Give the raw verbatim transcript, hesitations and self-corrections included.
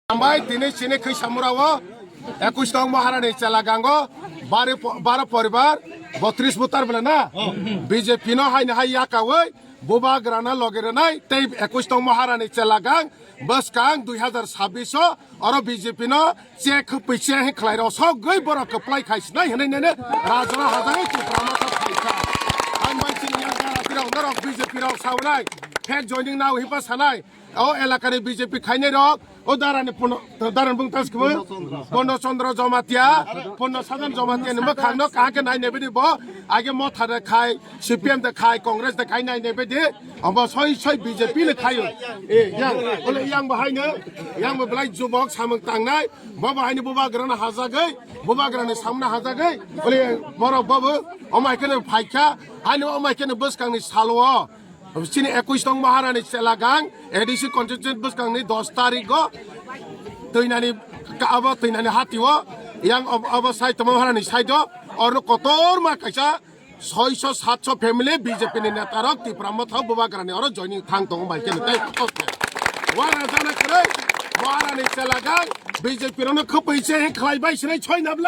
Hambai tini chini khwi samura o ekush tong Maharani chela gango bari po-, baro poribar botris butar bela na B J P no haini hai yakawi bubagrana logi rwnai tei ekush tong Maharani chela gang bwskang dui hazar sabbish o oro B J P no che khwpwi che hai khlai rw sogwi borok kwplai khai sinai hinwi nene rajra hajagwi Tipra motha phaikha. Hambai chini yang jara tirok norok B J P rok saunai fake joining nao hipa sanai. O elakani B J P khainai rok, o darani Purno, darani bung tas kebo, Purno Chandra Jamatia, Purno Sajan Jamatia ni mwkhang no kaham khe nai nai bidi bo, age Motha de khai, C P M de khai, Congress de khai nai nai bidi, abo soi soi B J P le khayo. E, yang, ole yang bo haino, yang bo belai jubok samung tangnai, bo bo haino bubagrana hajagwi, bubagrani samna hajagwi, ole borok bo bo, omai khe no phaikha, haino omai khe no bwskangni salo. Chini ekush tong Maharani chela gang A D C constituency bwskangni dos tarikgo twinani ka-, abo twinani hatio yang ob-, abo side tongma Maharani side o oro kotorma kaisa soiso satso family B J P ni neta rok Tipra motha bubagrani oro joining thang tongo bai khe tei wara jana kwrwi Maharani chela gang B J P rokno khwpwi se khlai bai sinai choi nable.